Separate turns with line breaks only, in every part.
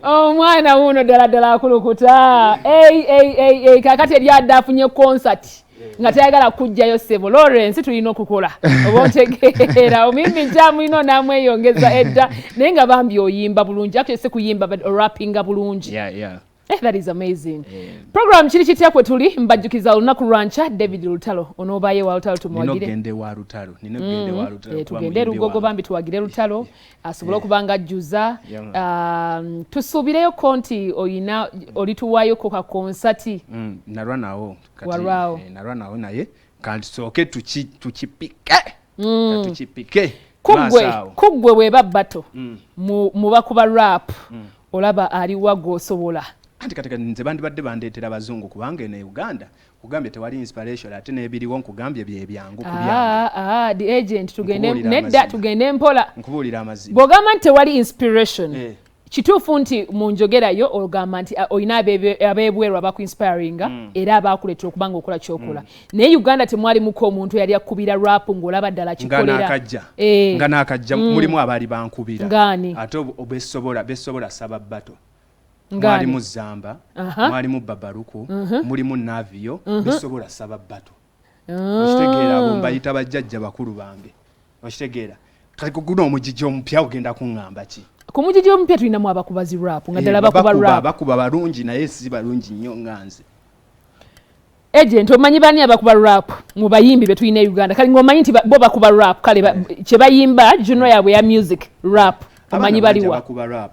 Omwana wuuno ddala ddala akulukuta. Ei, ei, ei, ei. Kakati eri adde afunye concert nga tayagala kujjayo. Ssebo Lawrence, tulina okukola oba otegeera omuyimbi nkyamulina onaamweyongeza edda, naye nga bambi oyimba bulungi. Actually si kuyimba but orappinga bulungi. Eh, that is amazing. Program Kiri Kitya kwe tuli. Mbajjukiza olunaku lwanca David Lutalo onoobayo wa Lutalo.
Nina
Tumuwagire.
okugenda ewa Lutalo, nina okugenda ewa Lutalo
Eh,
kuba
tugende
muyimbi
Lugogo.
wange.
Bambi tuwagire Lutalo asobole okuba nga ajjuza.
Yeah.
Tusuubireyoko nti oyina olituwaayoko ka concert.
Nalwa nawo kati.
Walwawo.
Eh, nalwa nawo, naye kantusooke tukipike. Katukipike.
Kuggwe
Maaso awo.
Kuggwe bweba battle mu bakuba rap, olaba aliwa gw'osobola?
Anti kati nze bandibadde bandeetera bazungu, kubanga eno e Uganda kugambye tewali inspiration, ate n'ebiriwo nkugambye bye byangu ku byange.
Ah, ah, the agent, tugende.
Nkubuulira
Nedda.
amazima.
Tugende mpola.
Nkubuulira amazima.
Bw'ogamba nti tewali inspiration,
Eh.
kituufu nti mu njogerayo ogamba nti olina ab'ebweru abakuinspiringa era abakuleetera okuba nga okola kyokola, naye Uganda temwalimuko omuntu eyali akubira rap ng'olaba ddala
Nga
kikolera?
nakajja.
Eh.
Nga nakajja mulimu abaali bankubira.
Ng'ani?
Ate besobola saba battle.
Ng'ani?
Mwalimu Zamba, mwalimu Babaluku, mulimu Navio, besobola saba battle. Okitegeera? Abo mbayita bajjajja bakulu bange, okitegeera? Kati guno omugigi omupya ogenda kuŋŋamba ki?
Ku mugigi omupya tulinamu abakubazi rap nga ddala
Eh,
bakuba
bakuba
rap.
Bakuba balungi, naye si balungi nnyo nga nze.
Agent, omanyi bani abakuba rap mu bayimbi be tulina e Uganda? Kale ng'omanyi nti bo bakuba rap, kale kye bayimba, genre yaabwe ya music rap, omanyi
Abaana bangi
baliwa?
abakuba rap.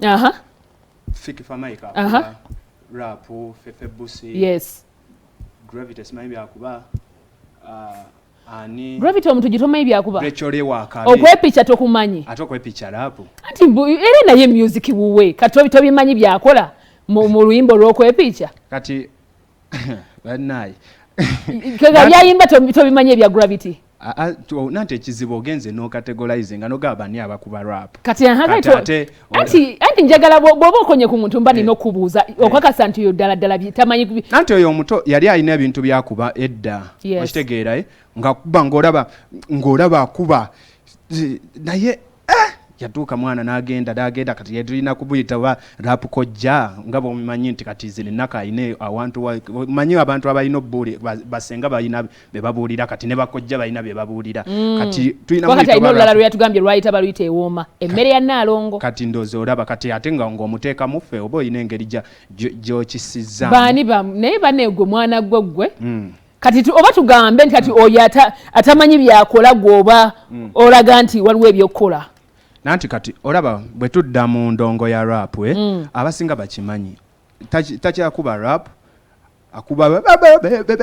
Fik Fameica akuba rap, Fefe Busi, Gravity simanyi byakuba, ani?
Gravity Omutujju tomanyi byakuba?
Rachel Wakabi.
Okwepica tokumanyi?
Ate okwepica rap?
Anti era naye music wuwe. Kati tobimanyi byakola mu luyimba olw'okwepica?
Kati bannaye.
Kega byayimba tobimanyi ebya Gravity?
Nanti ekizibu ogenze nocategorize nga nogaba bani abakuba rap.
Kati aha,
Kati
anti njagala bw'oba okonye ku muntu mba nina okubuuza okakasa nti oyo ddala ddala tamanyi
Nanti oyo omuto yali alina ebintu byakuba edda. Okitegeera, eh? Nga kuba ng'olaba akuba naye yatuuka mwana n'agenda n'agenda. Kati yetulina kubuyita oba rap kojja, nga bwomumanyi nti kati zino ennaku alina awantu manyi abantu abalina obuuli basenga balina be babuulira, kati ne bakojja balina bye babuulira. Kati tulina
Kuba kati
muyita
alina
oba
olulala lwe yatugambye lwayita baluyita ewooma emmere ya Nnaalongo.
Kati ndowooza olaba kati ate nga ng'omuteeka muffe oba olina engeri gy'okisizaamu.
Baani ba naye banegwe mwana gwe gwe? Kati oba tugambe nti kati oyo atamanyi byakola gwe oba olaga nti waliwo ebyokukola?
Nanti kati olaba bwe tudda mu ndongo ya rap, eh, abasinga bakimanyi. Takyakuba rap, akuba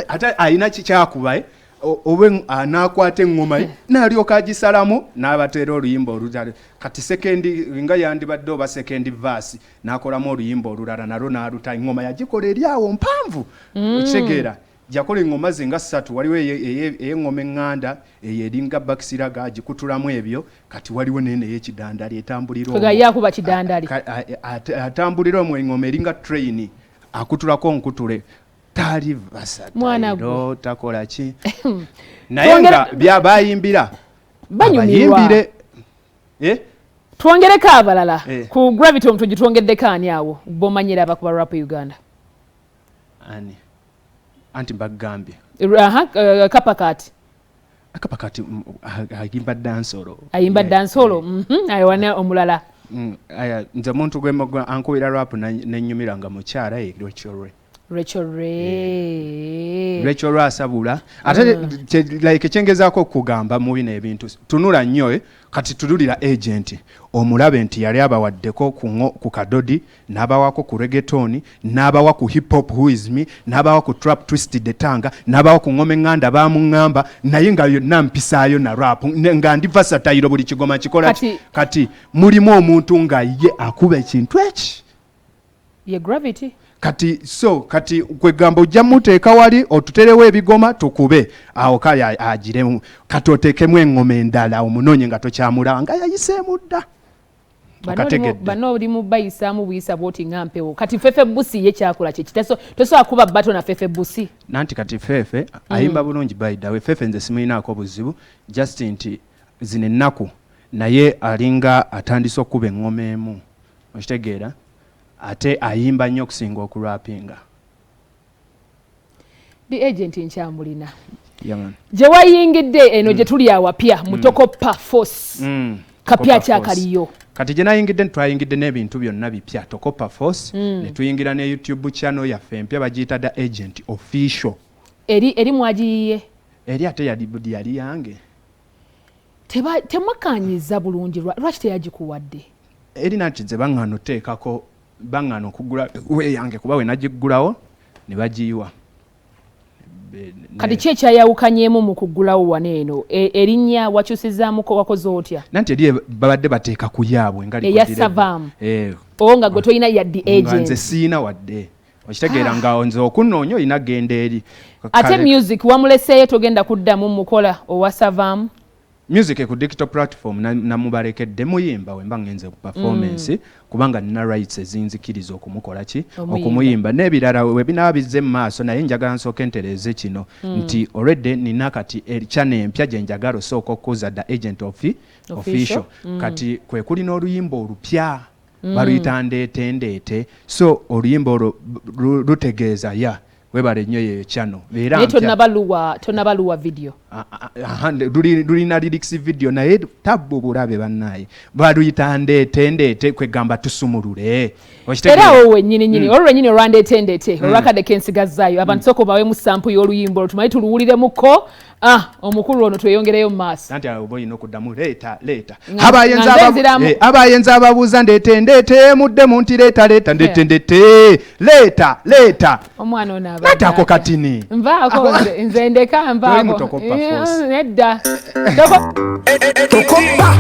ate alina kikyakuba, eh? Oba anaakwata eŋŋoma ye n'alyoka agisalamu n'abateera oluyimba olulala. Kati second nga yandibadde oba second verse n'akolamu oluyimba olulala nalwo n'aluta. Eŋŋoma yagikola eri awo mpanvu, okitegeera? Yakola eŋŋoma ze nga ssatu. Waliwo ey'eŋŋoma eŋŋanda, eyo eringa bakisiraga agikutulamu ebyo. Kati waliwo nene ey'ekidandali etambulira
Kwega
omwo.
Ye akuba kidandali.
Atambulira omwo eŋŋoma eringa train, akutulako nkutule, tali
Mwana
versatile, takola ki, naye nga byabayimbira
Banyumirwa.
abayimbire, eh?
Twongereko abalala.
Eh.
Ku Gravity Omutujju twongeddeko ani awo bomanyira abakuba rap Uganda?
Ani? Anti mbagambye.
Aha, Kapakati.
Akapa kati ayimba dancehall.
Ayimba dancehall. Ayo wana omulala?
Aya, nze omuntu gwe ankubira rap nenyumira nga mukyala ye Rachel Ray.
Rachel Ray.
Rachel Ray asabula ate like kyengezaako okugamba mu bino ebintu, tunula nnyo, eh, kati tunulira agent omulabe nti yali abawaddeko ku kadodi, n'abawako ku reggaeton, n'abawa ku hip hop who is me, n'abawa ku trap twisted the tanga, n'abawa ku ngoma eŋŋanda bamuŋŋamba, naye nga yonna mpisaayo na rap nga ndi versatile, buli kigoma kikola Kati mulimu omuntu nga ye akuba ekintu eki.
Ye Gravity.
Kati so kati kwegamba ojja muteeka wali otuterewo ebigoma tukube awo, kale agiremu. Kati oteekemu eŋŋoma endala omunoonye nga tokyamulaba nga yayiseemu dda. Okategedde?
Bano oli mu bayisaamu buyisa bwoti nga mpewo. Kati Fefe Busi ye kyakola kye kitaso tosobola kuba battle na Fefe Busi.
Nanti kati Fefe ayimba bulungi. By the way, Fefe nze simulinaako buzibu, just nti zino ennaku naye alinga atandise okuba eŋŋoma emu, okitegeera? Ate ayimba nnyo okusinga okurapinga.
The Agent nkyamulina. Gye wayingidde eno gye tuli awapya mu Tokoppa Force. Kapya kyakaliyo.
Kati gye nayingidde, twayingidde n'ebintu byonna bipya, Tokopa Force, ne tuyingira ne YouTube channel yaffe empya, bagiyita The Agent Official.
Eri mwagiyiye?
Eri ate yali yange.
Temwakanyiza bulungi, lwaki teyagikuwadde?
Eri nanti nze baŋŋaana oteekako, baŋŋaana okugula weyange, kuba we nagiggulawo ne bagiyiwa.
Kati ki ekyayawukanyemu mu kuggulawo wano eno? Erinnya wakyusizaamuko, wakoze otya?
Nanti eri babadde bateeka ku yaabwe nga
eya
record label.
Savaamu.
Eh,
o nga gwe tolina yaddi
nga nze
agent?
siina wadde, okitegeera, nga nze okunoonya olina genda eri.
Ate music wamuleseeyo, togenda kuddamu mukola owa Savaamu?
Music ku digital platform namubalekedde muyimba wemba ngenze ku performance, kubanga nina rights ezinzikiriza okumukola ki?
Omuyimba.
Okumuyimba n'ebirala we binaaba bizze mu maaso. Naye njagala nsooke ntereeze kino nti already nina kati channel empya gye njagala osooka okukuza, The Agent of Official. Kati kwe kuli n'oluyimba olupya, baluyita Ndeete Ndeete. So oluyimba olwo lutegeeza ya webale nnyo yeyo channel era
Naye
mpya.
Tonnabaluwa video?
Aha, lulina lyrics video, naye tabbu bulabe bannaye, baluyita Ndeete Ndeete, kwegamba tusumulule.
Era awo wennyini nyini, olwo lwennyini olwa Ndeete Ndeete, olwakadde kensigazaayo, abantu sooka obawemu sample y'oluyimba olwo, tumanyi tuluwuliremuko. Ah, omukulu ono, tweyongereyo mu maaso.
Anti awo oba olina okuddamu leeta leeta.
Nga nze nziramu.
Abayenzi ababuuza ndeete ndeete, muddemu nti leeta leeta, ndeete ndeete, leeta leeta.
Omwana ono abadde
Nati ako
atya?
Katini.
Nvaako nze ndeka nvaako.
Toli mu Tokopa Force.
Nedda.
Tokopa.